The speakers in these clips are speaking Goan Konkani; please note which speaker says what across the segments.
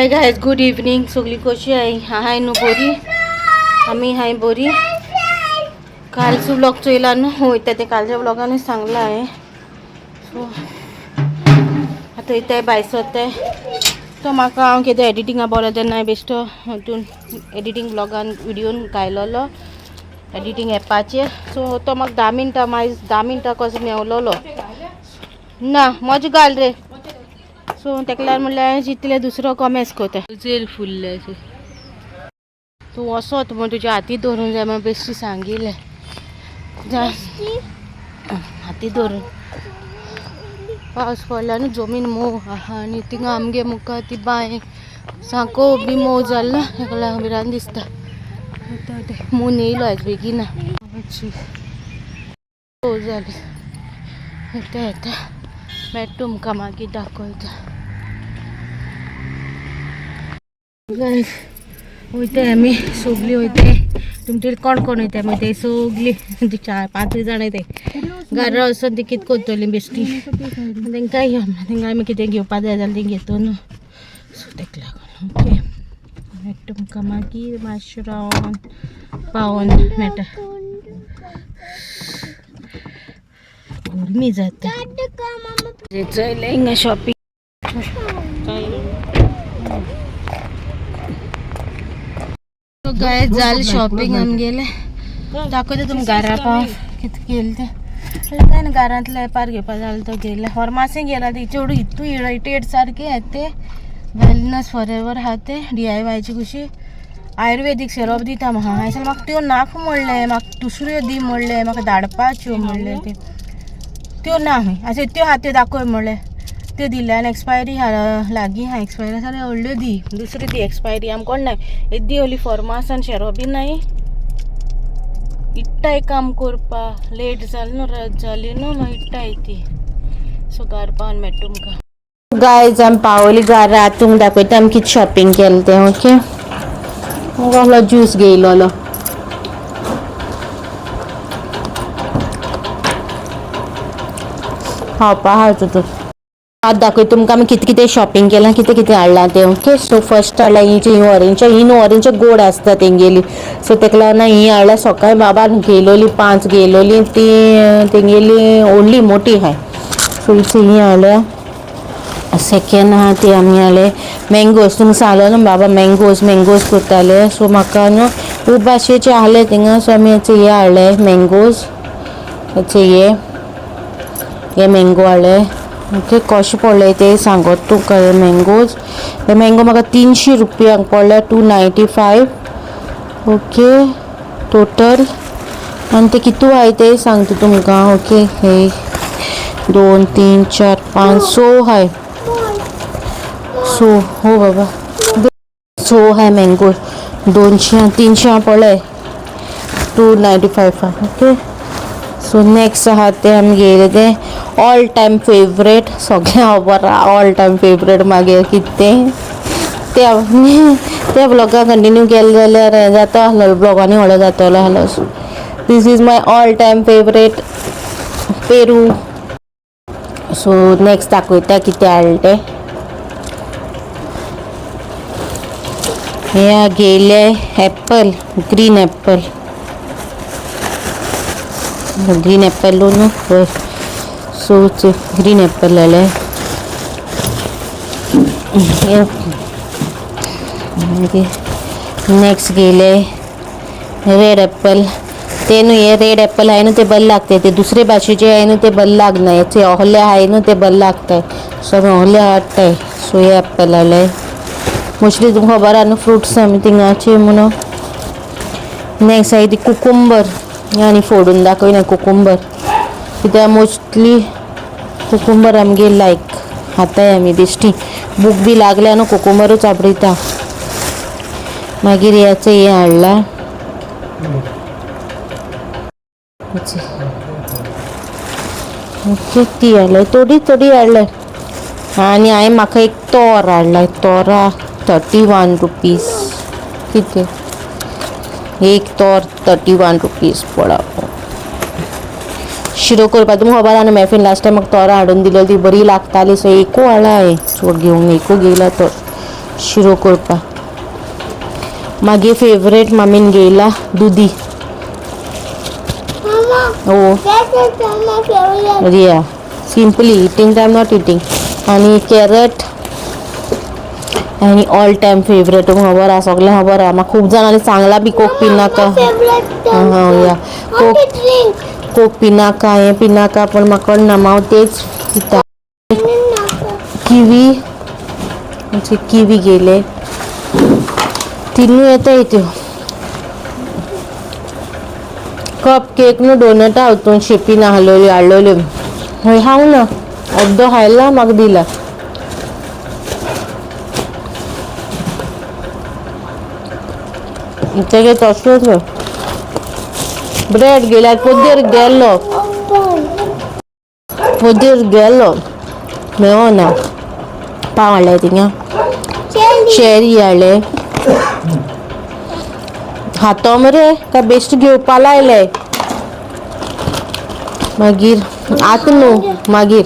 Speaker 1: Hi guys, good evening. सगळी कशी आहे? हाय न्हू बरी, आमी हाय बरी। कालचो ब्लॉग चोयला न्हू वयता ते कालच्या ब्लॉगानूच सांगलां हांवें। सो आतां वयताय भायर सरताय। तो म्हाका हांव कितें एडिटिंगा बरो तेन्ना बेश्टो हितून एडिटींग ब्लॉगान व्हिडियोन घायलोलो एडिटींग एपाचेर। सो तो म्हाका 10 मिनटां मागीर 10 मिनटां कसो मेवलोलो ना म्हजें घाल रे। सो तेका लागून म्हणल्यार हांवें चिंतलें दुसरो कॉमेस करता। जेल फुल्ले अशें तूं वचत म्हूण तुज्या हाती धरून जाय म्हण बेश्टी सांगिल्लें। हाती धरून पावस पडला न्हू, जमीन मोव आहा आनी थिंगा आमगे मुखार ती बांय सामको बी मोव जाल्लो, तेका लागून भिरांत दिसता। मून येयलो आयज बेगीन मोव जालें। येता येता मेळटा तुमकां मागीर दाखयता। वयताय आमी सगळीं वयताय। तुमचे कोण कोण वयताय मागीर ते सगळीं 4-5 जाण वयताय। घरा वचून ती कितें करतली बेश्टी, तेंकां यो तेंकां आमी कितें घेवपा जाय जाल्यार ती घेतो न्हू। सो तेका लागून ओके मेळटा तुमकां मागीर मातशें रावन पावोन मेळटा। गरमी जाता। चोयलें हिंगा शॉपिंग। गायज जालें शॉपिंग आमगेलें। दाखयता तुमकां घरा पाव कितें केलें तें। काय ना घरांतलें एपार घेवपा जालें तो गेलें। फॉर्मासी गेला ती चेडूं इतू इरिटेट सारकें तें वेलनस फॉर एवर आहा तें DIYची कशी आयुर्वेदीक सिरप दिता म्हाका। हांवें सांगलें म्हाका त्यो नाका म्हणलें, म्हाका दुसऱ्यो दी म्हणलें, म्हाका धाडपाच्यो म्हणलें त्यो त्यो ना खंय अशें त्यो आहा त्यो दाखय म्हणलें। त्यो दिल्ले आनी एक्सपायरी लागीं आहा, एक्सपायरी आसा जाल्यार व्हडल्यो दी, दुसरी दी एक्सपायरी आमकां कोण नाय येद्दी व्हडली फॉर्मास आनी शेरोप बी नाय। इट्टाय काम करपा लेट जालें न्हू, रात जाली न्हू, मागीर इट्टाय ती। सो घरा पावन मेळटा तुमकां। गायज आमी पावली घरा, तुमकां दाखयता आमी कितें शॉपिंग केलें तें। ओके कसलो ज्यूस घेयलोलो। खावपा आहा तितून। आतां दाखय तुमकां आमी कितें कितें शॉपिंग केलां, कितें कितें हाडलां तें। ओके सो फर्स्ट हाडलां ही जी ऑरेंज, ही न्हू ऑरेंज गोड आसता तेंगेली। सो तेका लागून ही हाडल्या। सकाळी बाबान घेयलोली 5 घेयलोली ती तेंगेली व्हडली मोठी आहाय। सो ही हाडल्या। सेकेंड आहा ती आमी हाडले मँगोज। तुमकां सांगलो न्हू बाबा मँगोज मँगोज करताले। सो म्हाका न्हू खूब भाशेचे आहले थिंगा। सो आमी हेचे हे हाडले मँगोज, हेचे हे हे मँगो हाडले। ओके कशें पडले ते सांगत तुका। हे मँगोज, हे मँगो म्हाका 300 रुपयांक पडले, 295। ओके टोटल आनी ते कितू आहाय ते सांगता तुमकां। ओके हे 2 3 4 5 6 आहाय। सो हो बाबा 6 आहाय मँगो, 200 300 पडले, 295। ओके सो नेक्स्ट आहा ते आमी घेयले ते ऑल टायम फेवरेट, सगळें खबर आहा ऑल टायम फेवरेट मागीर कितें तें त्या ब्लॉगाक कंटिन्यू केलें जाल्यार हें जाता आसलो, ब्लॉगांनी व्हडलो जातलो आसलो। This is my all time favourite Peru. So next दाखयता कितें हाडलें तें। हे घेयले apple, green apple, green apple न्हू पळय। सो ग्रीन एप्पल हाडले। मागीर नेक्स्ट घेयले रेड एप्पल। ते न्हू हे रेड एप्पल आहाय न्हू ते बरें लागता, ते दुसरे भाशेचे आहाय न्हू ते बरें लागना, हेचे ओहले आहाय न्हू ते बरें लागताय। सो आमी ओहले हाडटाय। सो हे एप्पल हाडले। मोस्टली तुमकां खबर आहा न्हू फ्रुट्स आमी थिंगाचे म्हणून। नेक्स्ट आहाय ती कुकुंबर, आनी फोडून दाखयना कुकुंबर कित्याक मोस्टली कुकुंबर आमगे लायक खाताय आमी बेश्टी। भूक बी लागल्या न्हू कुकुंबरूच आपडिता। मागीर हेचे हें हाडलां ओके ती हाडल्या, थोडी थोडी हाडल्या। आनी हांवें म्हाका एक तोर हाडला, तोरा 31 रुपीज कितें एक तोर 31 रुपीज पडा। शिरो करपा तुमकां खबर आहा न्हू मॅफीन लास्ट टायम म्हाका तोरां हाडून दिलेली ती बरी लागताली। सो एकू हाडला हांवें, चड घेवंक एकू घेयला तर। शिरो करपाक. मागीर फेवरेट मामीन घेयला दुदी.
Speaker 2: Mama,
Speaker 1: oh.
Speaker 2: That is my favorite.
Speaker 1: Yeah, simply eating time, not eating. आणि कॅरट आणि ऑल टायम फेवरेट, तुमकां खबर आहा, सगळ्यांक खबर आहा. म्हाका खूब जाणांनी सांगला बी, कोक पिनाका.
Speaker 2: My favorite.
Speaker 1: Yeah.
Speaker 2: Coke.
Speaker 1: Coke.
Speaker 2: Drink.
Speaker 1: Coke पिनाका, हें पिनाका, पण म्हाका ना, हांव तेच पिता. किवी, किवी घेयले, तिनूय येताय त्यो. कप केक न्हू, डोनटा हातून शेपीन आहलोल्यो, हाडलोल्यो. हय, हांव ना अर्दो खायला, म्हाका दिला. तेगे तसलोच ब्रेड गेल्यार पोद्देर गेलो. पोद्देर गेलो, मेळना. पाव हाडले थिंगा.
Speaker 2: Jelly.
Speaker 1: चेरी हाडले. हातो मरे काय बेश्ट घेवपा लायले. मागीर आतां न्हू, मागीर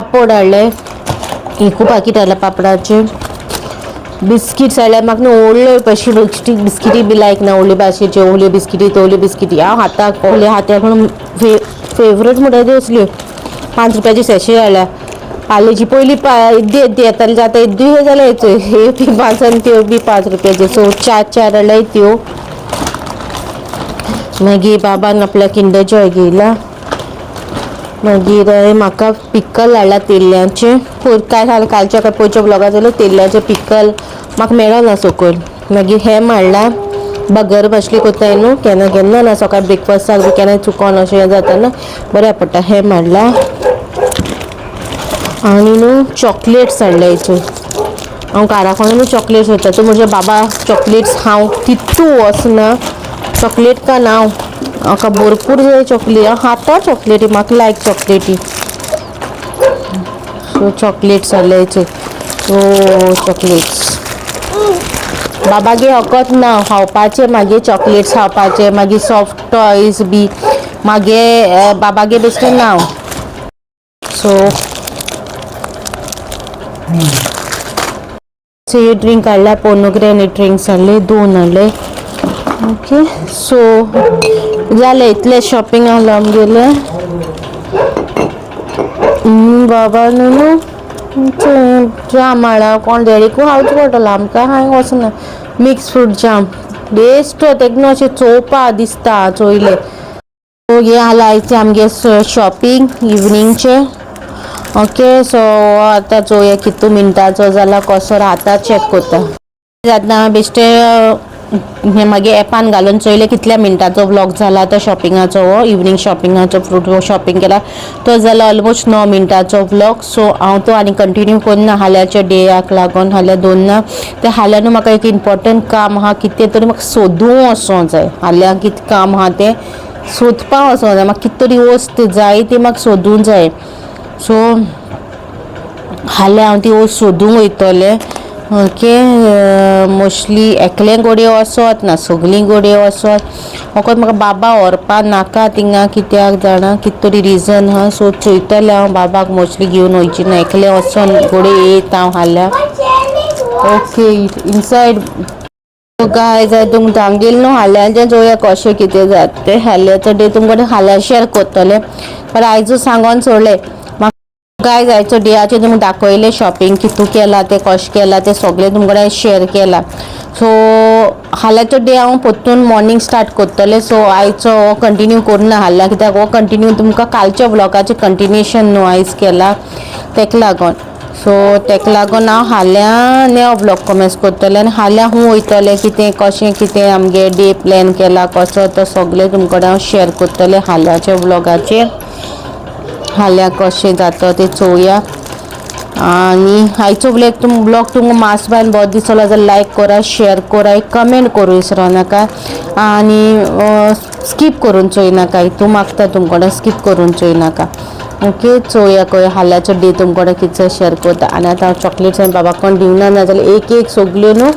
Speaker 1: पापड हाडले, एकू पाकीट हाडलें पापडाचें. बिस्किट्स हाडले. म्हाका न्हू व्हडल्यो कशी बिस्किटी बी लायक ना, व्हडल्यो भाशेच्यो, व्हडल्यो बिस्किटी, तोवल्यो बिस्किटी हांव हाताक व्हडल्यो हाताक म्हणून फेवरेट म्हणटा त्यो असल्यो. 5 रुपयाची सॅशे हाडल्या. पार्लेची पयली येद्दी येद्दी येताली, आतां येद्दी हे जाल्या, हे बी 5 आनी त्यो बी 5 रुपयाच्यो. सो चार चार हाडल्या त्यो. मागीर बाबान आपल्या किंडर जॉय घेयला. मागीर म्हाका पिकल हाडला तेल्ल्याचें. पयर काय जालें, कालच्या काय पयच्या ब्लॉगार जालें, तेल्ल्याचें पिकल म्हाका मेळना सकयल. मागीर हॅम हाडला, बगर मछली कोत्ताय न्हू केन्ना केन्ना ना, सकाळी ब्रेकफास्टाक बी केन्ना चुकोन अशें जाता ना, बऱ्या पडटा. हॅम हाडला आनी न्हू चॉकलेट्स हाडल्या हितून. हांव काराकोंडा न्हू चॉकलेट्स वयता, तो म्हजे बाबा चॉकलेट्स हांव तितू वचना चॉकलेट का नांव. म्हाका भरपूर जाय चॉकलेट, हांव खाता चॉकलेटी, म्हाका लायक चॉकलेटी. सो चॉकलेट्स हाडल्या हितून. सो चॉकलेट्स बाबागे हकत ना खावपाचे, मागीर चॉकलेट्स खावपाचे, मागीर सॉफ्ट टॉयज बी मागे बाबागे बेश्टें ना. सो सो हे ड्रिंक हाडल्या, पोमोग्रेनेट ड्रिंक्स हाडले, दोन हाडले. ओके, सो जालें, इतलें शॉपिंग आहलो आमगेलें. बाबा न्हू जाम हाडला, कोण डॅडीकू खावचो पडटलो, आमकां हांव वचना. मिक्स फ्रूट जाम बेश्टो तेका न्हू अशें चोवपा दिसता चोयलें. सो हें आहलें आयचें आमगे शॉपिंग इवनिंगचें. ओके, सो आतां चोवया कितू मिनटाचो जाला, कसो आतां चॅक करता. जातना बेश्टें हें मागीर एपान घालून चोयलें कितल्या मिनटाचो व्लॉग जाला तो शॉपिंगाचो, हो इवनींग शॉपिंगाचो, फ्रूट शॉपिंग केला तो जाला ऑलमोस्ट 9 मिनटाचो व्लॉग. सो हांव तो आनी कंटिन्यू करना हाल्याच्या डेयाक लागून, हाल्यां दोन ना तें. हाल्यां न्हू म्हाका एक इम्पोर्टंट काम आहा, कितें तरी म्हाका सोदूंक वचोंक जाय. हाल्यां कितें काम आहा तें सोदपाक वचोंक जाय, म्हाका कितें तरी वस्त जाय ती म्हाका सोदूंक जाय. सो हाल्यां हांव ती वस्त सोदूंक वयतलें. ओके, मोस्टली एकलें घोडये वचत ना, सगलीं घोडये वचत. फकत म्हाका बाबा व्हरपा नाका थिंगा, कित्याक जाणा, कितें तरी रिजन आहा. सो चोयतलें हांव, बाबाक मोस्टली घेवन वयची ना, एकलें वचोन घोडये येता हांव हाल्यां. ओके, इनसायड गायज, तुमकां सांगिल्लें न्हू, हाल्याचें चोवया कशें कितें जाता तें. हाल्याचो डे तुमकां हाल्यां शेअर करतलें, पण आयजू सांगोन सोडलें. गायज, आयचो डेयाचें तुमकां दाखयलें, शॉपिंग कितू केलां तें, कशें केलां तें सगळें तुमकां शेअर केलां. सो हाल्याचो डे हांव परतून मॉर्निंग स्टार्ट करतलें. सो आयचो हो कंटिन्यू करुना हाल्यां, कित्याक हो कंटिन्यू तुमकां कालच्या व्लॉगाचें कंटिन्युएशन न्हू आयज केलां तेका लागून. सो तेका लागून हांव हाल्यां नेव व्लॉग कमेन्स करतलें आनी हाल्यां खूंय वयतलें, कितें कशें कितें आमगे डे प्लॅन केला कसो तो सगळें तुमकां हांव शेअर करतलें हाल्याच्या व्लॉगाचेर. हाल्यां कशें जाता तें चोवया. आनी आयचो ब्लॉग तुमकां मातसो बायन बरो दिसलो जाल्यार लायक करा, शेअर करा, एक कमेंट करूं विसरो नाका आनी स्कीप करून चोय नाका. हितू मागता तुमकडे, स्कीप करून चोय नाका. ओके, चोवया खंय हाल्याचो डे तुमकडे कितें शेअर करता. आनी आतां हांव चॉकलेट्स हांवें बाबा कोण दिवना, ना जाल्यार एक एक सगल्यो न्हू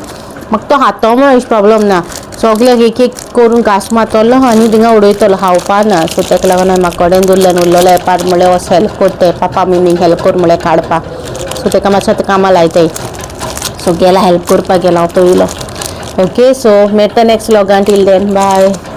Speaker 1: म्हाका तो हातो म्हण प्रॉब्लम ना, सगल्याक एक एक करून घास मारतलो आनी थिंगा उडयतलो, खावपा ना. सो ताका लागून हांवें म्हाका कडेन दवरलें आनी उरलेलो एपार म्हणल्यार असो हेल्प करता, पापा मम्मीक हेल्प कर म्हणल्यार काडपा. सो ताका मातशें आतां कामां लायताय. सो गेला हेल्प करपाक गेला हांव पयलो. ओके, सो मेळटा नेक्स्ट व्लॉगान. Till then bye.